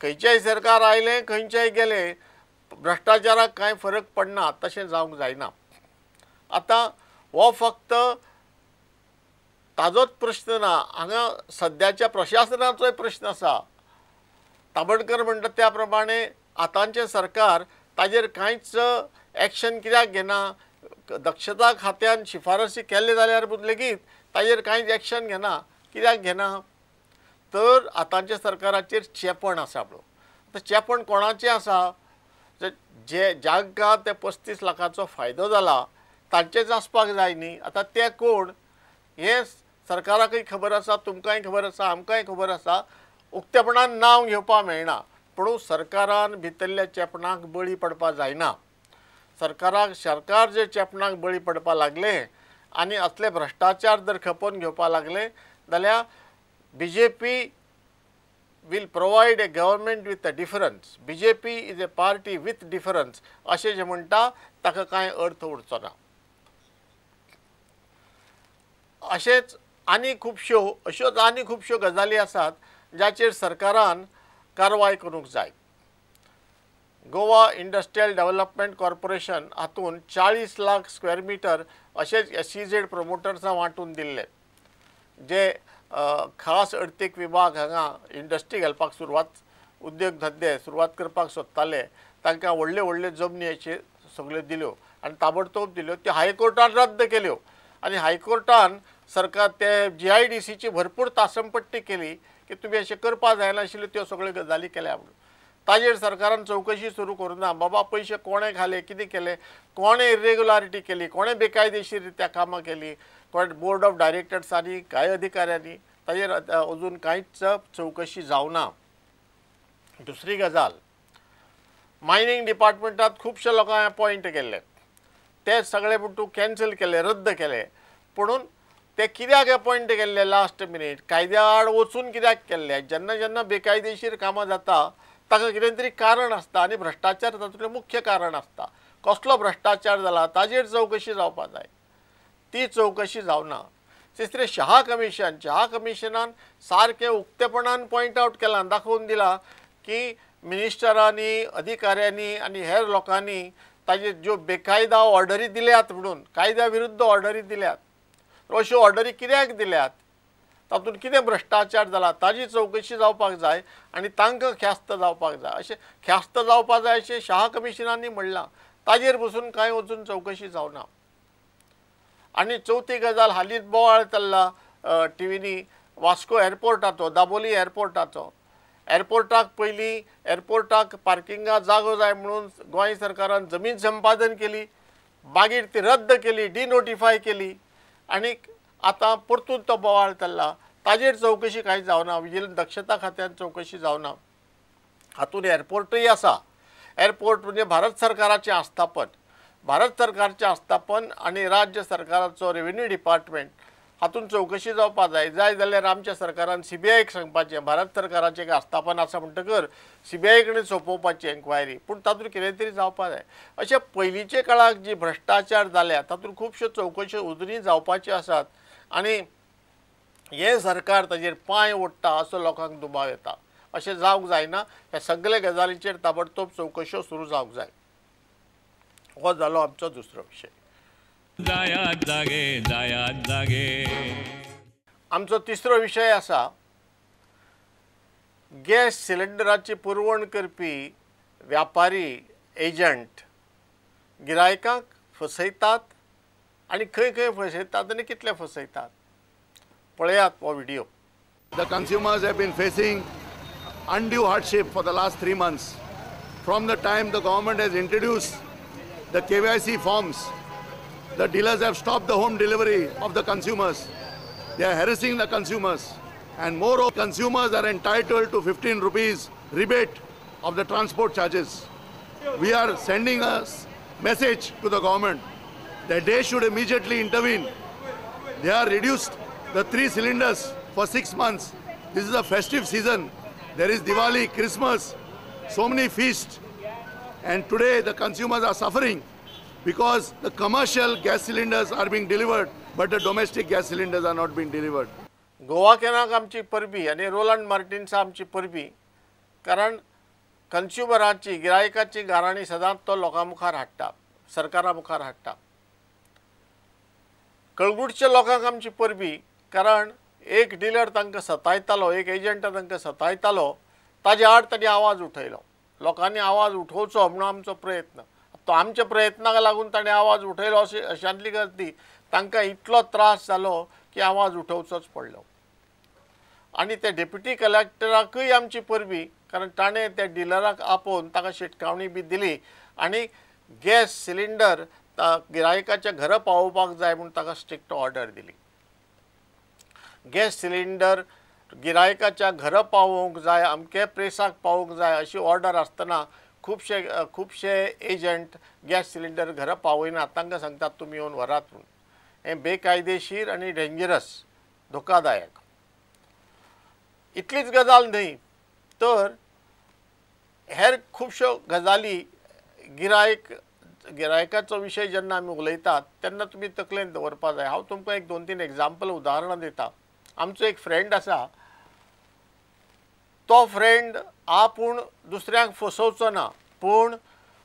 खंयचेय सरकार आयलें खंयचेय गेलें भ्रश्टाचाराक कांय फरक पडना, तशें जावंक जायना। आतां हो फक्त ताजोच प्रश्न ना, हांगा सद्याच्या प्रशासनाचोय प्रश्न आसा। ताबडकर म्हणटा त्या प्रमाणे आतांचें सरकार ताजेर कांयच एक्शन कित्याक घेना, दक्षता खात्यान शिफारसी केल्ले जाल्यार लेगीत ताजेर कांयच एक्शन घेना, कित्याक घेना? तर आतांच्या सरकाराचेर चेपण आसा म्हणून। आतां चेपण कोणाचें आसा? जे जांकां ते 35 लाखाचो फायदो जाला तांचेच आसपाक जाय न्ही। आतां ते कोण हें सरकाराकय खबर आसा, तुमकांय खबर आसा, आमकांय खबर आसा। उक्तेपणान नांव घेवपाक मेळना, पूण सरकारान भितरल्या चेपणाक बळी पडपाक जायना। सरकार जे चेपणाक बळी पडपाक लागलें आनी असले भ्रश्टाचार जर खपोवन घेवपाक लागले जाल्यार BJP will provide a government with a difference, BJP is a party with difference अशें जें म्हणटा ताका कांय अर्थ उरचो ना। अशेंच आनी खुबश्यो अश्योच आनी खुबश्यो गजाली आसात जाचेर सरकारान कारवाय करूंक जाय। गोवा इंडस्ट्रियल डेव्हलपमेंट कॉर्पोरेशन हातून 40 लाख स्क्वेअर मिटर अशेंच SEZ प्रोमोटर्सां वांटून दिल्ले, जे खास अर्थीक विभाग हांगा इंडस्ट्री घालपाक सुरवात, उद्योग धंदे सुरवात करपाक सोदताले तांकां व्हडल्यो व्हडल्यो जमनी अश्यो सगळ्यो दिल्यो आनी ताबडतोब दिल्यो, त्यो हायकोर्टान रद्द केल्यो आनी हायकोर्टान सरकार ते GIDCची भरपूर तासमपट्टी केली की तुमी अशें करपाक जायनाशिल्ल्यो त्यो सगळ्यो गजाली केल्या म्हणून। ताजेर सरकारान चवकशी सुरू करूं ना, बाबा पयशे कोणें घाले, कितें केलें, कोणें इरेगुलारिटी केली, कोणें बेकायदेशीर रित्या कामां केली, कोण बोर्ड ऑफ डायरेक्टर्सांनी कांय अधिकाऱ्यांनी, ताजेर अजून कांयच चवकशी जावना। दुसरी गजाल, मायनींग डिपार्टमेंटात खुबशे लोकांक अपॉयंट केल्ले, ते सगळे पूण तूं कॅन्सल केले, रद्द केले, पुणून ते कित्याक अपॉयंट केल्ले लास्ट मिनीट, कायद्या आड वचून कित्याक केल्ले? जेन्ना जेन्ना बेकायदेशीर कामां जाता ताका कितें तरी कारण आसता आनी भ्रश्टाचार तातूंतलें मुख्य कारण आसता। कसलो भ्रश्टाचार जाला ताजेर चवकशी जावपाक जाय, ती चवकशी जावना। तिसरें, शहा कमिशन, शहा कमिशनान सारकें उक्तेपणान पॉयंट आवट केलां, दाखोवन दिलां की मिनिस्टरांनी, अधिकाऱ्यांनी आनी हेर लोकांनी ताजेर ज्यो बेकायदा ऑर्डरी दिल्यात म्हणून, कायद्या विरुद्ध ऑर्डरी दिल्यात, अश्यो ऑर्डरी कित्याक दिल्यात, तातूंत कितें भ्रश्टाचार जाला ताजी चवकशी जावपाक जाय आनी तांकां ख्यास्त जावपाक जाय, अशें ख्यास्त जावपाक जाय अशें शहा कमिशनांनी म्हणलां, ताजेर बसून कांय वचून चवकशी जावना। आनी चवथी गजाल, हालींच बोवाळ चल्ला टिवींनी वास्को एअरपोर्टाचो, दाबोली एअरपोर्टाचो। एअरपोर्टाक पयलीं एअरपोर्टाक पार्किंगा जागो जाय म्हणून गोंय सरकारान जमीन संपादन केली, मागीर ती रद्द केली, डिनोटिफाय केली आनी आतां परतून तो बोवाळ चल्ला, ताजेर चवकशी कांय जावना, विजिलन्स दक्षता खात्यान चवकशी जावना। हातूंत एअरपोर्टूय आसा, एअरपोर्ट म्हणजे भारत सरकाराचें आस्थापन, भारत सरकारचें आस्थापन आनी राज्य सरकाराचो रेवेन्यू डिपार्टमेंट हातूंत चवकशी जावपाक जाय। जाय जाल्यार आमच्या सरकारान CBIक सांगपाचें, भारत सरकाराचें एक आस्थापन आसा म्हणटकर CBI कडेन सोंपोवपाची एन्क्वायरी, पूण तातूंत कितें तरी जावपाक जाय। अशें पयलींच्या काळाक जी भ्रश्टाचार जाल्या तातूंत खुबश्यो चवकश्यो अजुनूय जावपाच्यो आसात आनी हें सरकार ताजेर पांय ओडटा असो लोकांक दुबाव येता। अशें जावंक जायना, ह्या सगल्या गजालींचेर ताबडतोब चवकश्यो सुरू जावंक जाय। हो जालो आमचो दुसरो विशय। जायात जागे, जायात जागे। आमचो तिसरो विशय आसा गॅस सिलिंडराची पुरवण करपी व्यापारी एजंट गिरायकांक फसयतात आनी खंय खंय फसयतात आनी कितले फसयतात, पळयात हो video. The consumers have been facing undue hardship for the last 3 months. From the time the government has introduced the KYC forms, the dealers have stopped the home delivery of the consumers. They are harassing the consumers. And moreover, consumers are entitled to 15 rupees rebate of the transport charges. We are sending a message to the government that they should immediately intervene. They are reduced the 3 cylinders for 6 months. This is a festive season. There is Diwali, Christmas, so many feasts. And today the consumers are suffering because the commercial gas cylinders are being delivered, but the domestic gas cylinders are not being delivered. Goa कॅनाक आमची परबी आनी Roland मार्टिन्सा आमची परबी, कारण कंज्युमरांची गिरायकाची गाराणी सदांच तो लोकां मुखार हाडटा, सरकारा मुखार हाडटा। कळंगूटच्या लोकांक आमची परबी, कारण एक डिलर तांकां सतायतालो, एक एजंट तांकां सतायतालो, ताजे आड तांणी आवाज उठयलो। लोकांनी आवाज उठोवचो म्हणून आमचो प्रयत्न, तो आमच्या प्रयत्नाक लागून ताणें आवाज उठयलो अशें अशांतली गजाल ती। तांकां इतलो त्रास जालो की आवाज उठोवचोच पडलो। आनी त्या डेप्युटी कलेक्टराकूय आमची परबी, कारण ताणें त्या डिलराक आपोवन ताका शिटकावणी बी दिली आनी गॅस सिलिंडर गिरायकाच्या घरा पावोवपाक जाय म्हूण ताका स्ट्रिक्ट ऑर्डर दिली। गॅस सिलिंडर गिरायकाच्या घरा पावोवंक जाय, अमके प्रेसाक पावोवंक जाय अशी ऑर्डर आसतना खुबशे खुबशे एजंट गॅस सिलिंडर घरा पावयनात, तांकां सांगतात तुमी येवन व्हरात म्हूण। हें बेकायदेशीर आनी डेंजरस, धोकादायक। इतलीच गजाल न्हय तर हेर खुबश्यो गजाली गिरायकाचो विशय जेन्ना आमी उलयतात तेन्ना तुमी तकलेन दवरपा जाय। हांव तुमकां एक 2-3 एग्जाम्पल उदाहरणां दिता। आमचो एक फ्रेंड आसा, तो फ्रेंड आपूण दुसऱ्यांक फसोवचो ना, पूण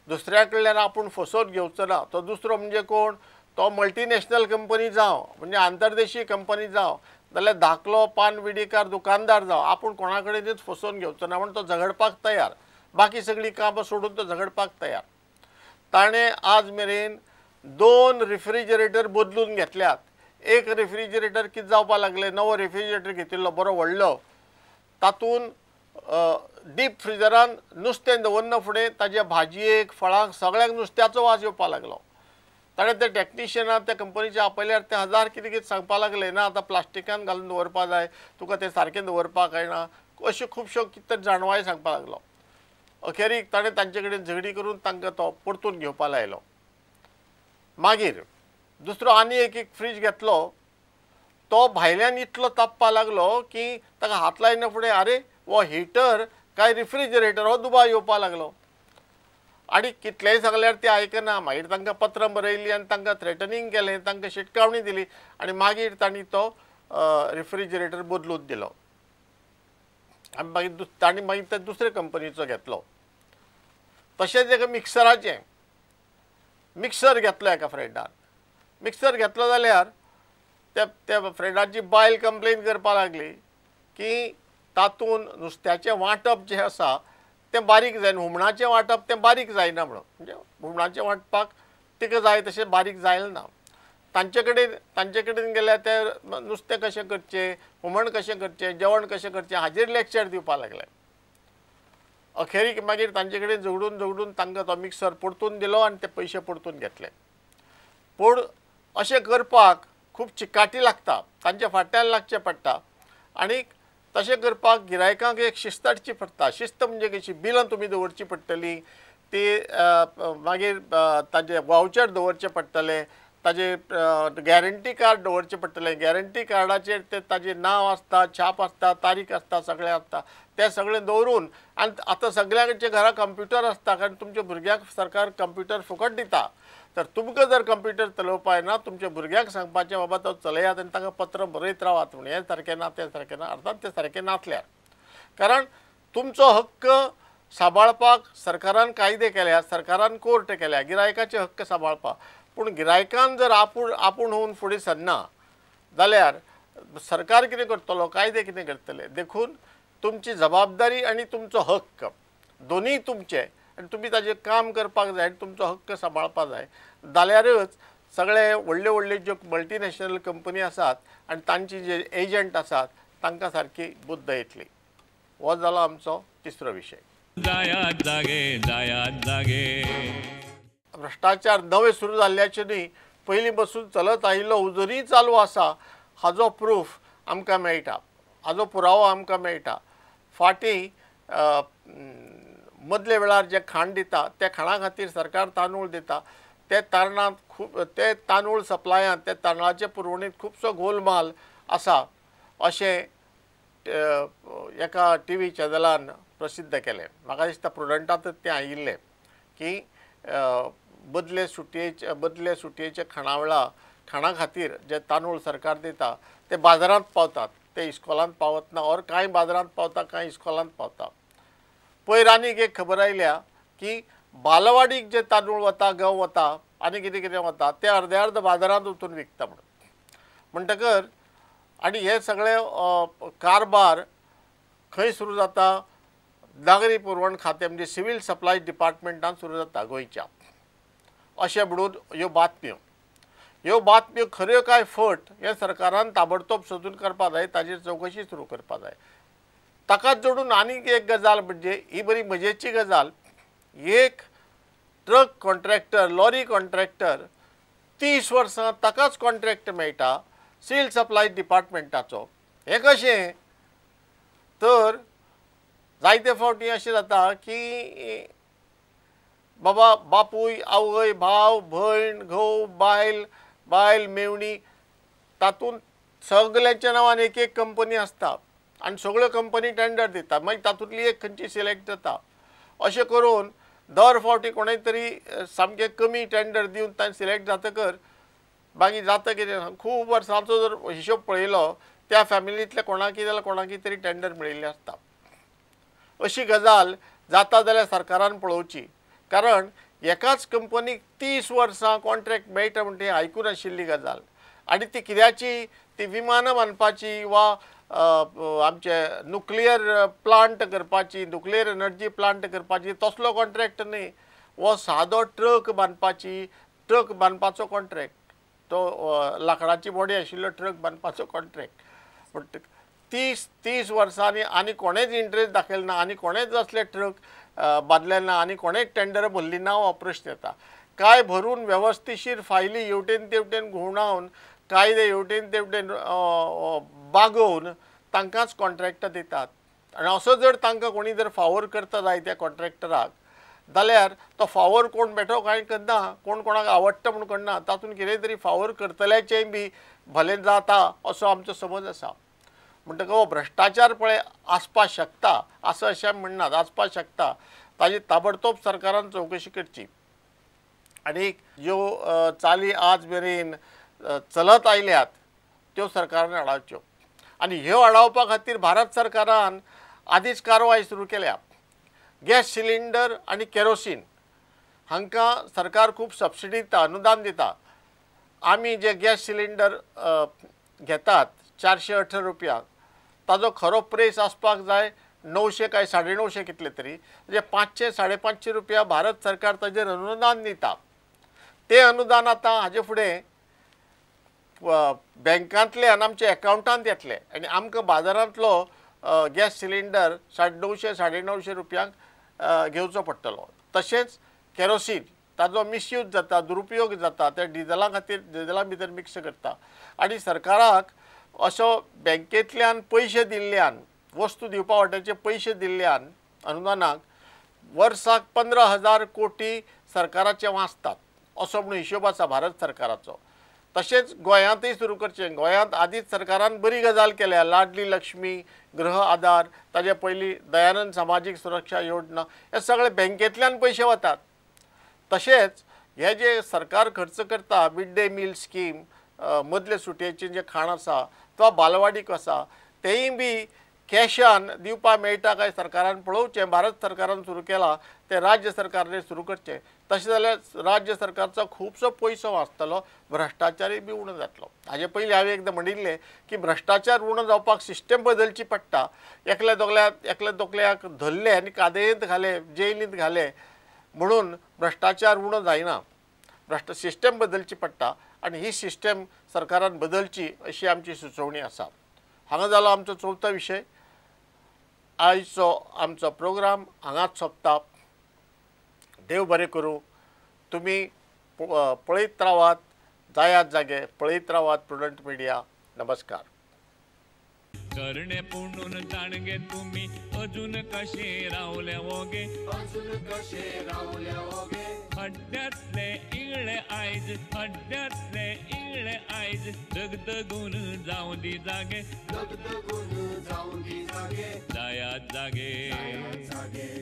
दुसऱ्या कडल्यान आपूण फसोवन घेवचो ना। तो दुसरो म्हणजे कोण? तो मल्टीनॅशनल कंपनी जावं, म्हणजे आंतरदेशी कंपनी जावं, जाल्यार धाकलो पान विडीकार दुकानदार जावं, आपूण कोणा कडेनच फसोवन घेवचो ना म्हूण तो झगडपाक तयार, बाकी सगळीं कामां सोडून तो झगडपाक तयार। ताणें आज मेरेन 2 रिफ्रिजरेटर बदलून घेतल्यात। एक रिफ्रिजरेटर कितें जावपाक लागलें, नवो रिफ्रिजरेटर घेतिल्लो बरो व्हडलो, तातूंत डीप फ्रिजरान नुस्तें दवरना फुडें ताज्या भाजयेक फळांक सगळ्यांक नुस्त्याचो वास येवपाक लागलो। ताणें ते टॅक्निशियनाक त्या कंपनीचे आपयल्यार ते हजार कितें कितें सांगपाक लागले, ना आतां प्लास्टिकान घालून दवरपा जाय, तुका तें सारकें दवरपाक कळना, अश्यो खुबश्यो कितें तरी जाणवाय सांगपाक लागलो। अखेरीक ताणें तांचे कडेन झगडी करून तांकां तो परतून घेवपाक लायलो। मागीर दुसरो आनी एक फ्रीज घेतलो, तो भायल्यान इतलो तापपाक लागलो की ताका हात लायना फुडें आरे हो हिटर काय रिफ्रिजरेटर हो दुबाव येवपाक लागलो। आनी कितलेंय सांगल्यार ते आयकना। मागीर तांकां पत्रां बरयलीं आनी तांकां थ्रेटनींग केलें, तांकां शिटकावणी दिली आनी मागीर तांणी तो रिफ्रिजरेटर बदलून दिलो। आनी मागीर तांणी मागीर ते दुसरे कंपनीचो घेतलो। तशेंच एका मिक्सराचें, मिक्सर घेतलो एका फ्रेंडान। मिक्सर घेतलो जाल्यार त्या त्या फ्रेंडाची बायल कंप्लेन करपाक लागली की तातूंत नुस्त्याचें वांटप जें आसा तें बारीक जायना, हुमणाचें वांटप तें बारीक जायना म्हणून, म्हणजे हुमणाचें वांटपाक तिका जाय तशें बारीक जायना। तांचे कडेन गेल्यार ते नुस्तें कशें करचें, हुमण कशें करचें, जेवण कशें करचें हाजेर लेक्चर दिवपाक लागले। अखेरीक मागीर तांचे कडेन झगडून झगडून तांकां तो मिक्सर परतून दिलो आनी ते पयशे परतून घेतले। पूण अशें करपाक खूब चिकाटी लागता, तांच्या फाटल्यान लागचें पडटा आनी तशें करपाक गिरायकांक एक शिस्त हाडची पडटा। शिस्त म्हणजे कशी, बिलां तुमी दवरची पडटली, ती मागीर ताजे वावचर दवरचे पडटले, ताजे गॅरंटी कार्ड दवरचें पडटलें। गॅरंटी कार्डाचेर ते ताजें नांव आसता, छाप आसता, तारीख आसता, सगळें आसता, तें सगळें दवरून। आनी आतां सगळ्यांच्या घरा कंप्युटर आसता, कारण तुमच्या भुरग्यांक सरकार कंप्युटर फुकट दिता। तर तुमकां जर कंप्युटर चलोवपा येना, तुमच्या भुरग्यांक सांगपाचें बाबा तो चलयात आनी ताका पत्र बरयत रावात म्हूण, हें सारकें ना तें सारकें ना, अर्थात तें सारकें नासल्यार, कारण तुमचो हक्क सांबाळपाक सरकारान कायदे केल्या, सरकारान कोर्ट केल्या गिरायकाचे हक्क सांबाळपाक। पूण गिरायकान जर आपूण आपूण होवन फुडें सरना जाल्यार सरकार कितें करतलो, कायदे कितें करतले। देखून तुमची जबाबदारी आनी तुमचो हक्क दोनूय तुमचे, आनी तुमी ताजेर काम करपाक जाय आनी तुमचो हक्क सांबाळपाक जाय। जाल्यारच सगळे व्हडले व्हडले ज्यो मल्टीनॅशनल कंपनी आसात आनी तांची जे एजंट आसात तांकां सारकी बुद्द येतली। हो जालो आमचो तिसरो विशय। जायात जागे, जायात जागे। भ्रश्टाचार नवे सुरू जाल्ल्याचे न्ही, पयलीं बसून चलत आयिल्लो अजुनूय चालू आसा हाजो प्रूफ आमकां मेळटा, हाजो पुरावो आमकां मेळटा। फाटीं मदले वेळार जे खाण दिता त्या खाणा खातीर सरकार तांदूळ दिता, ते तारणांत खूब ते तांदूळ सप्लायांत त्या तांदळाचे पुरवणींत खुबसो गोलमाल आसा अशें एका टी व्ही चॅनलान प्रसिद्ध केलें। म्हाका दिसता प्रुडंटांतच तें आयिल्लें की बदले सुटयेचे खाणा वेळा खाणा खातीर जे तांदूळ सरकार दिता ते बाजारांत पावतात, ते इस्कॉलांत पावत ना, ऑर कांय बाजारांत पावता कांय इस्कॉलांत पावता। पयर आनीक एक खबर आयल्या की बालवाडीक जे तांदूळ वता, गंव वता आनी कितें कितें वता ते अर्दे अर्द बाजारांत वचून विकता म्हणून. म्हणटकर आनी हे सगळे कारबार खंय सुरू जाता? नागरी पुरवण खातें म्हणजे सिव्हील सप्लाय डिपार्टमेंटान सुरू जाता गोंयच्या, अशें म्हणून ह्यो बातम्यो. ह्यो बातम्यो खऱ्यो काय फट हें सरकारान ताबडतोब सोदून करपाक जाय, ताजेर चवकशी सुरू करपाक जाय. ताकाच जोडून आनीक एक गजाल म्हणजे ही बरी मजेची गजाल, एक ट्रक कॉन्ट्रॅक्टर, लॉरी कॉन्ट्रॅक्टर 30 वर्सां ताकाच कॉन्ट्रॅक्ट मेळटा सिव्हील सप्लाय डिपार्टमेंटाचो. हें कशें? तर जायते फावटी अशें जाता की बाबा बापूय, आवय, भाव, भयण, घोव, बायल, बायल मेवणी, तातूंत सगल्यांच्या नांवान एक एक कंपनी आसता आनी सगळ्यो कंपनी टेंडर दिता, मागीर तातूंतली एक खंयची सिलेक्ट जाता. अशें करून दर फावटी कोणें तरी सामकें कमी टेंडर दिवन ताणें सिलेक्ट जातकर मागीर जाता कितें, खूब वर्सांचो जर हिशोब पळयलो त्या फॅमिलींतल्या कोणाकी जाल्यार कोणाकी तरी टेंडर मेळिल्लें आसता. अशी गजाल जाता जाल्यार सरकारान पळोवची, कारण एकाच कंपनीक 30 वर्सां कॉन्ट्रॅक्ट मेळटा म्हणटा हें आयकून आशिल्ली गजाल. आनी ती कित्याची? ती विमानां बांदपाची वा आमचे नुक्लियर प्लांट करपाची, नुक्लियर एनर्जी प्लांट करपाची तसलो कॉन्ट्रॅक्ट न्ही, हो सादो ट्रक बांदपाची, ट्रक बांदपाचो कॉन्ट्रॅक्ट, तो लांकडाची बॉडी आशिल्लो ट्रक बांदपाचो कॉन्ट्रॅक्ट. पूण 30 वर्सांनी आनी कोणेच इंट्रस्ट दाखयलो ना, आनी कोणेच असले ट्रक बांदले ना, आनी कोणेच टेंडर भरली ना, हो प्रश्न येता. काय भरून वेवस्थीशीर फायली हेवटेन तेवटेन घुंवडावन, कायदे हेवटेन तेवटेन बागोवन तांकांच कॉन्ट्रॅक्टां दितात. आनी असो जर तांकां कोणी जर फावोर करता जाय त्या कॉन्ट्रॅक्टराक जाल्यार तो फावोर कोण बेठो कांय करना, कोण कोणाक आवडटा म्हूण करना, तातूंत कितें तरी फावोर करतल्याचेंय बी भलें जाता असो आमचो समज आसा. म्हणटकच हो भ्रश्टाचार पळय आसपाक शकता असो अशें म्हणनात, आसपाक शकता, ताजी ताबडतोब सरकारान चवकशी करची. आनी ज्यो चाली आज मेरेन चलत आयल्यात त्यो सरकारान आडावच्यो. आनी ह्यो आडावपा खातीर भारत सरकारान आदींच कारवाय सुरू केल्या. गॅस सिलिंडर आनी केरोसीन हांकां सरकार खूब सबसिडी दिता, अनुदान दिता. आमी जे गॅस सिलिंडर घेतात 418 रुपया, ताजो खरो प्रेस आसपाक जाय 900 काय 950 कितले तरी, म्हणजे 500 550 रुपया भारत सरकार ताजेर अनुदान दिता. तें अनुदान आतां हाजे फुडें बँकांतल्यान आमच्या एकावंटांत येतलें आनी आमकां बाजारांतलो गॅस सिलिंडर 950 950 रुपयांक घेवचो पडटलो. तशेंच केरोसीन ताजो मिसयूज जाता, दुरुपयोग जाता, त्या डिजला खातीर डिजला भितर मिक्स करता. आनी सरकाराक असो बँकेंतल्यान पयशे दिल्ल्यान, वस्तू दिवपा वाट्याचे पयशे दिल्ल्यान अनुदानाक वर्साक 15,000 कोटी सरकाराचे वाचतात असो म्हणून हिशोब आसा भारत सरकाराचो. तशेंच गोंयांतूय सुरू करचें. गोंयांत आदींच सरकारान बरी गजाल केल्या, लाडली लक्ष्मी, गृह आधार, ताजे पयलीं दयानंद सामाजीक सुरक्षा योजना, हे सगळे बँकेंतल्यान पयशे वतात. तशेंच हे जे सरकार खर्च करता मिड डे मील स्कीम, मदले सुटयेचें जें खाण आसा किंवा बालवाडीक आसा, तेंय बी कॅशान दिवपाक मेळटा काय सरकारान पळोवचें. भारत सरकारान सुरू केलां तें राज्य सरकारान सुरू करचें. तशें जाल्यार राज्य सरकारचो खुबसो पयसो वाचतलो, भ्रश्टाचारूय बी उणो जातलो. हाजे पयलीं हांवें एकदां म्हणिल्लें की भ्रश्टाचार उणो जावपाक सिस्टम बदलची पडटा. एकल्या दोगल्याक धरले आनी कादयेंत घाले, जेलींत घाले म्हणून भ्रश्टाचार उणो जायना. भ्रश्ट सिस्टम बदलची पडटा आनी ही सिस्टम सरकारान बदलची अशी आमची सुचोवणी आसा. हांगा जालो आमचो चवथो विशय. आयचो आमचो प्रोग्राम हांगाच सोंपता. देव बरें करूं. तुमी पळयत रावात, जायात जागे, पळयत रावात प्रुडंट मिडिया. नमस्कार. करणे पुणून जाणगे तुम्ही अजून कशे रावले ओगे, अजून कशे रावले ओगे, खड्ड्यातले इगळे आयज, खड्ड्यातले इगळे आयज, दगदगून जावं दी जागे, दगदगून जावं दी जागे, जायात जागे, जागे।